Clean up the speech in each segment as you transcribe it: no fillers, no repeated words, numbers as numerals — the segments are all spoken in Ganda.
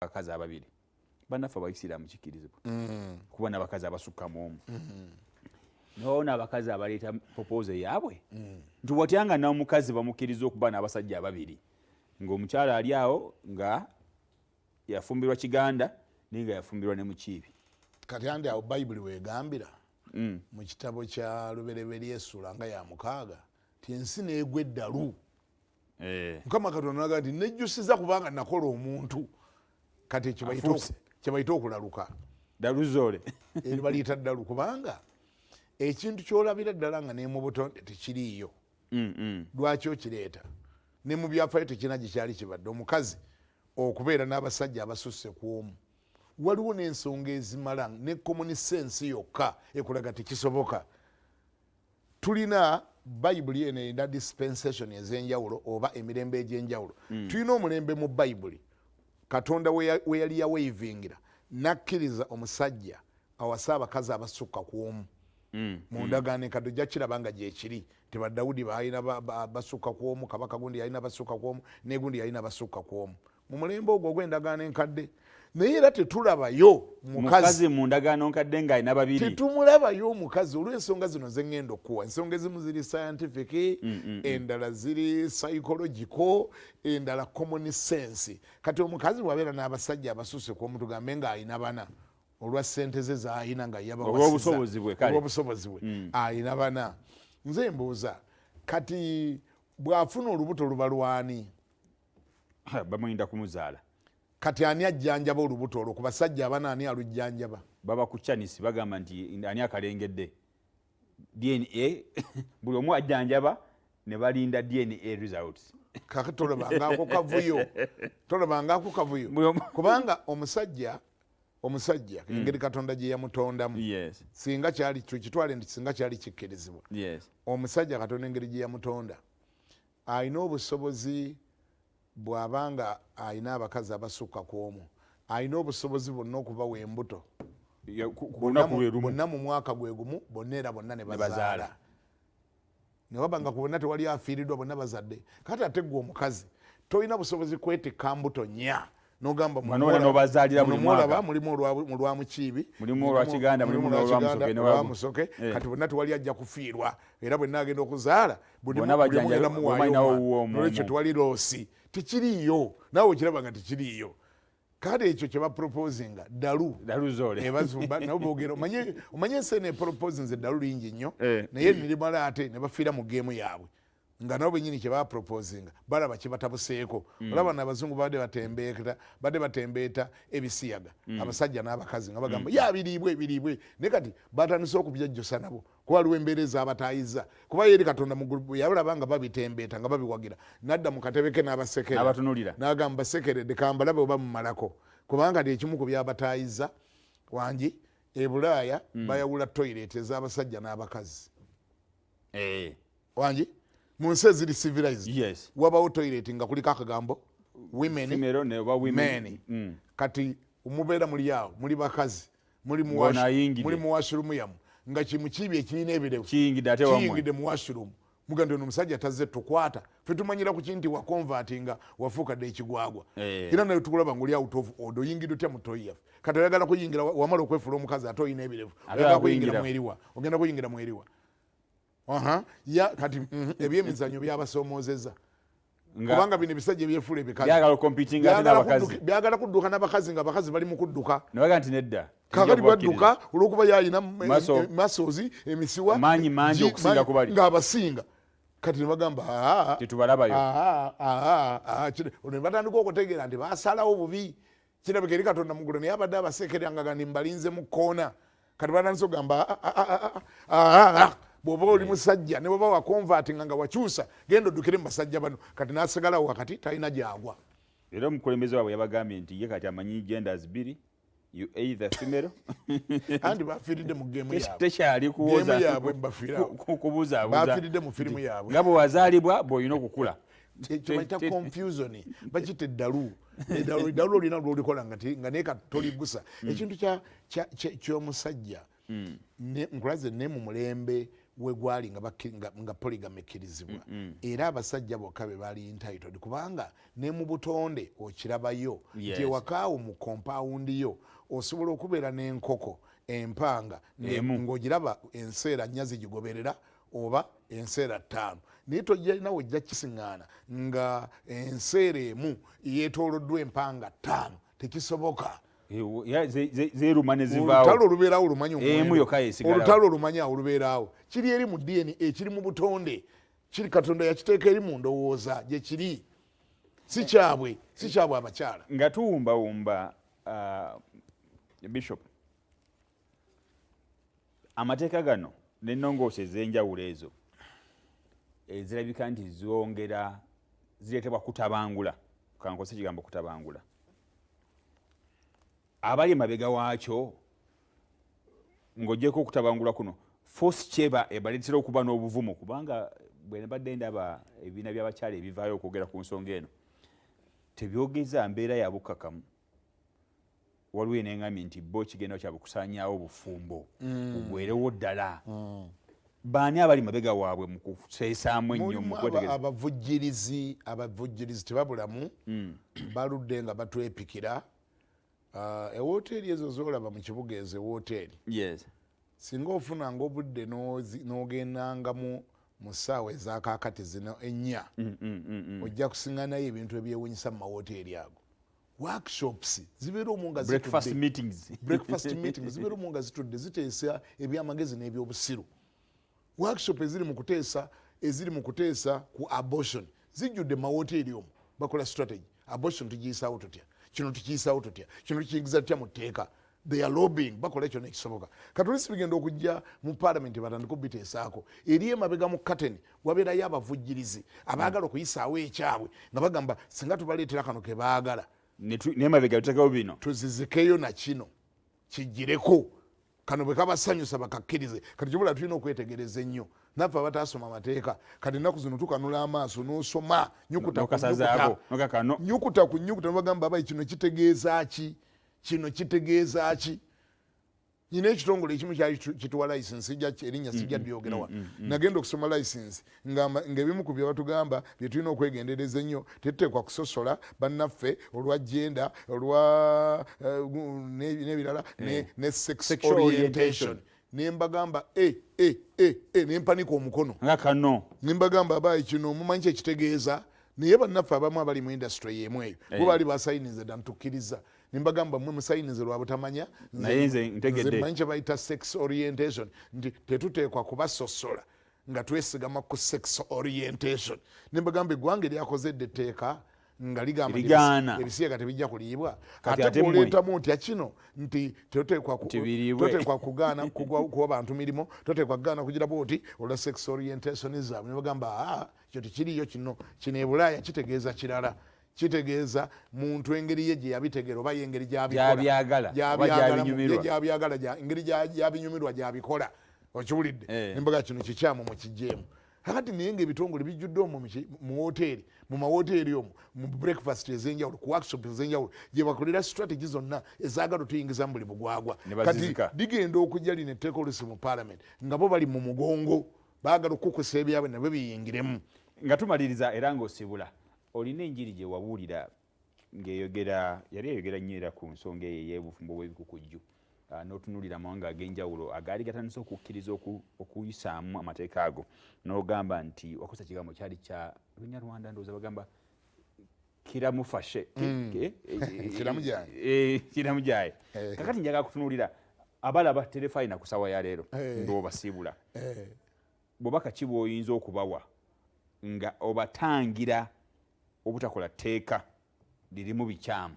Abakazi ababiri, bannaffe Abaisiraamu, kikkirizibwa kuba n'abakazi abasukka mu omu. Nawawo n'abakazi abaleeta proposal yaabwe nti watya nga n'omukazi bamukkiriza okuba n'abasajja ababiri, ng'omukyala ali awo nga yafumbirwa Kiganda naye nga yafumbirwa ne Mukiibi. Kati andi awo Bayibuli wegambira mu kitabo kya Lubereberye essula nga ya 6 ti ensi neegwa eddalu. Mukama Katonda naga nti nejjusiza kubanga nakola omuntu. Kati ekyo Afuuse. Kyebayita okulaluka. Daluzoole. Eryo baliyita ddalu, kubanga ekintu kyolabira ddala nga ne mu butonde tekiriiyo, lwaki okireeta? Ne mu byafaayo tekirina gyekyali kibadde, omukazi okubeera n'abasajja abasusse ku omu. Waliwo n'ensonga ezimala ne common sense yokka ekulaga tekisoboka. Tulina Bayibuli eno erina dispensation ez'enjawulo oba emirembe egy'enjawulo. Tulina omulembe mu Bayibuli Katonda we yali yaweivingira nakkiriza omusajja awase abakazi abasukka ku omu. Mu ndagaano enkadde ojja kiraba nga gyekiri nti Badawudi balina basukka ku omu, kabaka gundi yalina basukka ku omu, ne gundi yalina basukka ku omu mu mulembe ogwo ogw'endagaano enkadde. Naye era tetulabayo mukazi mukazi mu ndagaano nkadde ng'alina babiri. Tetumulabayo omukazi, olw'ensonga zino zeŋŋenda okukuwa. Ensonga ezimu ziri scientific, endala ziri psychological, endala common sense. Kati omukazi bw'abeera n'abasajja abasusse ku omu, tugambe ng'alina bana, olwa ssente ze z'alina nga yabawasiza, Olw'obusobozi bwe, kale. Olw'obusobozi bwe, alina bana. Nze mbuuza, kati bw'afuna olubuto luba lwani? Ha, bamuyinda kumuzaala. Kati ani ajjanjaba olubuto olwo ku basajja abana? Ani alujjanjaba? Baba ku chanisi, bagamba nti ani akalengedde DNA, buli omu ajjanjaba ne balinda DNA results. Kati tolabangako kavuyo? Tolabangako kavuyo? Buli omu- Kubanga omusajja engeri Katonda gye yamutondamu, singa kyali, tukitwale nti singa kyali kikkirizibwa, omusajja Katonda engeri gye yamutonda alina obusobozi, bw'abanga alina abakazi abasukka ku omu, alina obusobozi bonna okubawa embuto Ya, ku lunaku lwe lumu. Bonna mu mwaka gwe gumu, bonna era bonna ne Ne bazaala. bazaala, ne waba nga ku bonna tewali afiiriddwa, bonna bazadde. Kati ate gwe omukazi tolina busobozi kwetikka mbuto nnya nogamba Bano bonna n'obazaalira buli muno mwolaba mwaka. Mulimu mu lwa Mukiibi, Mulimu olwa Kiganda, mulimu olwa n'olwa Kiganda, Musoke, olwa Musoke. Kati bonna tewali ajja kufiirwa, era bwenna agenda okuzaala Bonna buli bajjanjabe, mugenda bw'oba muwaayo olinawo omwana. owuwo omu Nolwekyo omu. tewali loss, tekiriiyo. Naawe okiraba nga tekiriiyo. Kale ekyo kye baproposinga ddalu. Daluzoole. Ebazumba nabo boogera, omanye ensi eno eproposinze eddalu lingi nnyo. Naye nirimala ate ne bafiira mu game yaabwe, nga nabo benyini kye baproposinga balaba kibatabuseeko. Olaba nabazungu badde batembeeta ebisiyaga, abasajja n'abakazi, nga bagamba ya biriibwe biriibwe. Naye kati batandise okubyejjusa nabo, kuba waliwo embeera ezabatayiza. Kuba yeri Katonda muggulu yalaba nga babitembeeta, nga babiwagira, nadda mu katebe ke n'abasekera. N'abatunuulira. N'agamba, "Basekeredde, kambalabe oba mumalako." Kubanga kati ekimu ku byabatayiza wangi e Bulaaya, bayawula toilet ez'abasajja n'abakazi. Wangi mu nsi eziri civilized, wabawo toilet nga kuliko akagambo "women", Female ne oba women. "men". Kati mubeera muli awo, muli bakazi, muli mu Ng'ono ayingidde. Muli mu washroom yammwe nga kimukiibi ekirina ebirevu Kiyingidde ate wammwe. Kiyingidde mu washroom. Muga nti ono omusajja tazze tukwata. Fe tumanyira ku kinti waconvertinga, wafuuka dde ekigwagwa. Era naye tukulaba ngaoli out of order. Oyingidde otya mu toyi yaffe? Kati oyagala kuyingira, wamala okwefuula omukazi, ate oyina ebirevu. Ate Oyagala kuyingira kuyingira. Mweriwa ogenda kuyingira mweriwa? Aha. Ya kati ebyemizanyo byabasomoozezza, kubanga bino ebisajja ebyefuula ebikazi byagala ocompetinga ate byagala n'abakazi. Byagala kudduka n'abakazi, nga abakazi bali mu kudduka. Nebaga nti nedda. Kakati badduka olwokuba yalina Muscle. Muscles, emisiwa Maanyi mangi okusinga ku bali. Ng'abasinga. Kati nebagamba, "Ah, Tetubalabayo. ah, ah, ah," ne batandika okutegeera nti basalawo bubi. Kirabika eri Katonda muggulu naye abadde abasekeranga nti mbalinze mu kkoona. Kati batandise okugamba, "Ah, ah, ah, ah, ah, ah." Bw'oba oli musajja ne bw'oba waconvertinga nga wakyusa, genda oddukire mu basajja bano. Kati n'asigalawo wakati, talina gyagwa. Era omukulembeze waabwe yabagambye nti ye kati amanyi genders bbiri, you either female. Anti bafiiridde mu game yaabwe. Tekyali kuwoza Game yaabwe bafiirawo. Kubuzaabuza. Bafiiridde mu firimu yaabwe. Nga bwe wazaalibwa bw'olina okukula. Ekyo bayita confusion, bakita eddalu. Eddalu olina lwolikola nga naye kati toligusa. Ekintu ky'omusajja, nkulaze ne mu mulembe. Wegwali nga polygamy ekkirizibwa, era abasajja bokka be baali entitled, kubanga ne mu butonde okirabayo nti ewakaawo mu compound yo osobola okubeera n'enkoko empanga Emu. ng'ogiraba enseera nnya zigigoberera oba enseera ttaano, naye tojjalina wojja kisiŋŋaana nga enseera emu yeetooloddwa empanga ttaano. Tekisoboka. Zeeruma ne Olutalo zivaawo. olubeerawo olumanyi Emu omuwendo. yokka yesigalawo. Olutalo olumanyi awo lubeeraawo, kiri eri mu DNA, kiri mu butonde, kiri Katonda yakiteeka eri mu ndowooza gye kiri. Si kyabwe, si kyabwe abakyala. Nga tuwumbawumba, Bishop, amateeka gano n'ennongooso ez'enjawulo ezo ezirabika nti zongera zireetebwa kutabangula, kankozese ekigambo kutabangula, abali emabega waakyo, ng'oggyeko okutabangula kuno, force kyeba ebaleetera okuba n'obuvumu? Kubanga bwe mbadde ndaba ebibiina by'abakyala ebivaayo okwogera ku nsonga eno, tebyogeza mbeera ya bukkakamu. Waliwo eneŋŋambye nti bo kigenda kyabwe kusaanyaawo bufumbo bugwerewo ddala. Baani abali mabega waabwe mu kuseesaamu ennyo mu Mulimu kwetegereza? Abavujjirizi tebabulamu, baludde nga batwepikira. Ewoteeri ezo zolaba mu kibuga, ezo ewoteeri, singa ofunanga obudde n'ogendangamu mu ssaawa ezakakati zino 4, ojja kusiŋŋanayo ebintu ebyewunyisa mu mawoteeri ago. Workshops zibeera omwo nga Breakfast zitudde. meetings. Breakfast meetings zibeera omwo nga zitudde ziteesa ebyamagezi n'ebyobusiru. Workshop eziri mu kuteesa ku abortion zijjudde mu mawoteeri omwo. Bakola strategy: abortion tugiyisaawo tutya, kino tukiyisaawo tutya, kino tukiyingiza tutya mu tteeka. They are lobbying, bakola ekyo nekisoboka. Kati olusi bigenda okujja mu parliament, batandika obiteesaako, eri emabega mu kateni wabeerayo abavujjirizi abaagala okuyisaawo ekyabwe, nga bagamba singa tubaleetera kano ke baagala, Nemabega tuteekawo bino, tuzizikeyo na kino kijjireko, kano bwe kabasanyusa bakakkirize. Kati kibula tulina okwetegereza ennyo naffe abataasoma amateeka. Kati ennaku zino tukanula amaaso n'osoma nyukuta ku N'okasazaako, nyukuta. nokakano. Nyukuta ku nyukuta, nobagamba abayi kino kitegeeza ki, kino kitegeeza ki. Nyina ekitongole ekimu kyali kituwa license, sijja erinnya sijja lyogera wano. Nagenda okusoma license, ng'ebimu ku bye batugamba bye tulina okwegendereza ennyo, tetuteekwa kusosola bannaffe olwa gender, olwa n'ebirala ne sex Sexual orientation. orientation. Nembagamba e e e e, nempanika omukono nga kano. Nembagamba abayi kino mumanyi kyekitegeeza? Naye bannaffe abamu abali mu industry yemu eyo bo baali basayinize dda, ntukkiriza. Nembagamba mmwe musayinize lwa butamanya. Naye nze ntegedde. Nze mmanyi kye bayita sex orientation, nti tetuteekwa kubasosola nga twesigama ku sex orientation. Nembagamba eggwanga eryakoze edda etteeka nga ligamba nti Ligaana. Ebisiyaga tebijja kuliibwa, Kati ate ate mmwe? bw'oleetamu otya kino nti Nti biriibwe. toteekwa kugaana kuwa bantu mirimu, toteekwa kugaana kugira bwoti olwa sex orientation zaabwe? Nebagamba aa, ekyo tekiriyo, kino kino ebulaaya kitegeeza kirala, kitegeeza muntu engeri ye gye yabitegeera oba ye engeri gyabikola. Gy'abyagala, oba Gy'abyagala gy'abinyumirwa. ye gy'abyagala, engeri gy'abinyumirwa gy'abikola. Okiwulidde? Nembaga kino kikyamu, mukijjeemu. Kakati naye nga ebitongole bijjudde omwo mu woteeri, mu mawoteeri omwo, mu breakfast ez'enjawulo, ku workshop ez'enjawulo gye bakolera strategy zonna ezaagala otuyingiza mu buli bugwagwa. Ne Kati bazizika. ligenda okujja lino etteeka olusi mu parliament, nga bo bali mu mugongo baagala okukusa ebyabwe nabyo biyingiremu. Nga tumaliriza era ng'osibula, olina enjiri gye wabuulira ng'eyogera, yali eyogera nnyo era ku nsonga eyo ey'obufumbo bw'ebikukujju, n'otunuulira amawanga ag'enjawulo agaali gatandise okukkiriza okuyisaamu amateeka ago, n'ogamba nti wakozesa ekigambo kyali kya Lunyarwanda, ndowooza bagamba kiramufashe. Kiramujaaye. Kiramujaaye. Kakati njagala kutunuulira abalaba Terefayina ku ssaawa ya leero ng'obasiibula, bubaka ki bw'oyinza okubawa nga obatangira obutakola tteeka lirimu bikyamu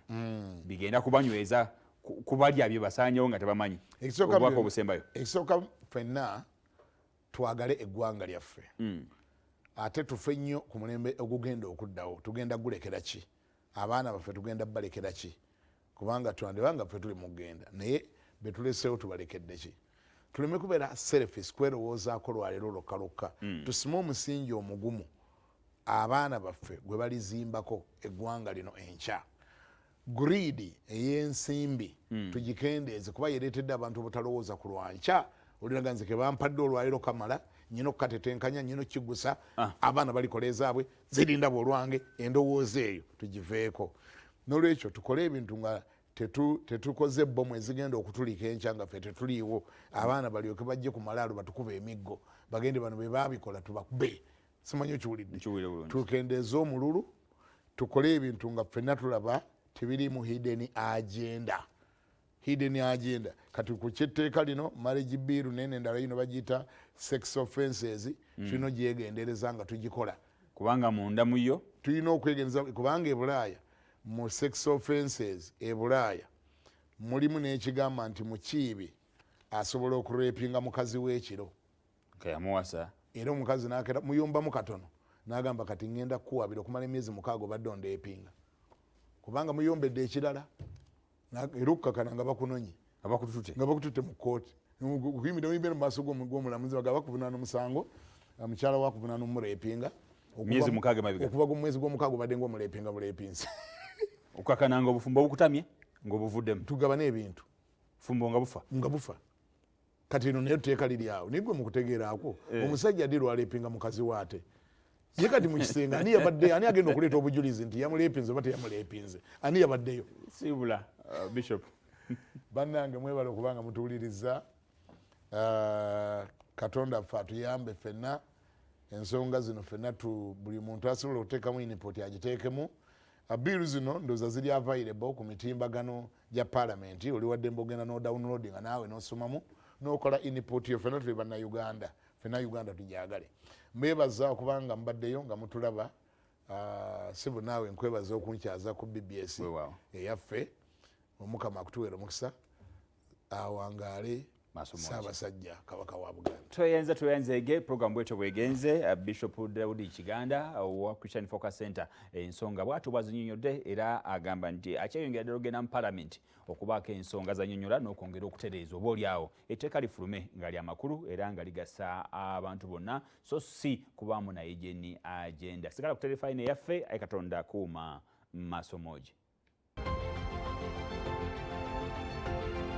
bigenda kubanyweza kubalya bye basaanyewo nga tebamanyi? Obubaka obusembayo. Ekisooka, ffenna twagale eggwanga lyaffe, ate tufe nnyo ku mulembe ogugenda okuddawo. Tugenda gulekera ki abaana baffe? Tugenda balekera ki? Kubanga twandibanga ffe tuli mugenda, naye betuleseewo tubalekedde ki? Tuleme kubeera selfish, kwerowoozaako lwaleero lwokka lwokka. Tusime omusingi omugumu abaana baffe gwe balizimbako eggwanga lino enkya. Greed ey'ensimbi tugikendeeze, kuba yereetedde abantu obutalowooza ku lwankya. Olinaga nze kebampadde olwaliro kamala, nyina okukatetenkanya, nyina okukigusa. Abaana balikola ezaabwe, zirindaba olwange. Endowooza eyo tugiveeko. Nolwekyo tukole ebintu nga tetukoze bomu ezigenda okutulika enkya nga ffe tetuliiwo, abaana balyoke bajje ku malaalo batukuba emiggo, bagende bano be babikola tubakube. Simanyi okiwulidde? Nkiwulira bulungi. Tukendeeze omululu, tukole ebintu nga ffenna tulaba tebirimu hidden agenda, hidden agenda. Kati ku kyetteeka lino, marriage bill nene endala yino bagiyita sex offenses, tulina ogyegendereza nga tugikola. Kubanga munda muyo Tulina okwegendereza, kubanga e Bulaaya mu sex offenses, e Bulaaya mulimu n'ekigamba nti mukiibi asobola okurepinga mukazi w'ekiro nga yamuwasa. Era omukazi nakera muyombamu katono, nagamba, "Kati ngenda kukuwabira, okumala emyezi 6 obadde ondepinga," kubanga muyombedde ekirala. Era okukakana nga bakunonye. Nga bakutute. Nga bakututte mu kooti, okuyimira oyimira mu maaso g'omulamuzi, baga bakuvunaana omusango, mukyala wakuvunaana omurepinga. Myezi 6 emabega. Okuva ku mwezi gw'omukaaga obadde ngaomurepinga bulepinzi. Okukakana nga obufumbo obukutamye ng'obuvuddemu. Tugabane ebintu. Fumbo nga bufa. Nga bufa. Kati eno naye tteeka liri awo, naye gwe mukutegeeraakwo, omusajja ddi lwalepinga mukazi we? Ate ye kati mu kisenge ani yabadde? Ani agenda okuleeta obujulizi nti yamulepinze oba teyamulepinze? Ani yabaddeyo? Siibula, Bishop. Bannange, mwebale okubanga mutuwuliriza. Katonda ffe atuyambe ffenna ensonga zino ffenna buli muntu asobola okuteekamu input agiteekemu. Bill zino ndowooza ziri available ku mitimbagano gya Palamenti. Oli waddembe ogenda nodownloadinga naawe nosomamu nokola input yo. Ffenna tuli Bannayuganda, ffenna Uganda tujagale. Mbebaza okubanga mubaddeyo nga mutulaba. Sibu, naawe nkwebaza okunkyaza ku BBS Weewaawo. eyaffe. Omukama akutuweera omukisa, awangaale Maaso mangi. Ssaabasajja Kabaka wa Buganda. Tweyanza, tweyanzeege. Program bwetyo bwegenze. Bishop Daudi Kiganda owa Christian Focus Center, ensonga bwatyo bwazinyonyodde, era agamba nti akyeyongera ddala okugenda mu Parliament okubaako ensonga zanyonyola n'okwongera okutereeza, oba oli awo etteeka lifulume nga lya makulu era nga ligasa abantu bonna, so si kubaamu naye hidden agenda. Sigala ku terefayina eyaffe. Ayi Katonda akuuma. Maaso moogi.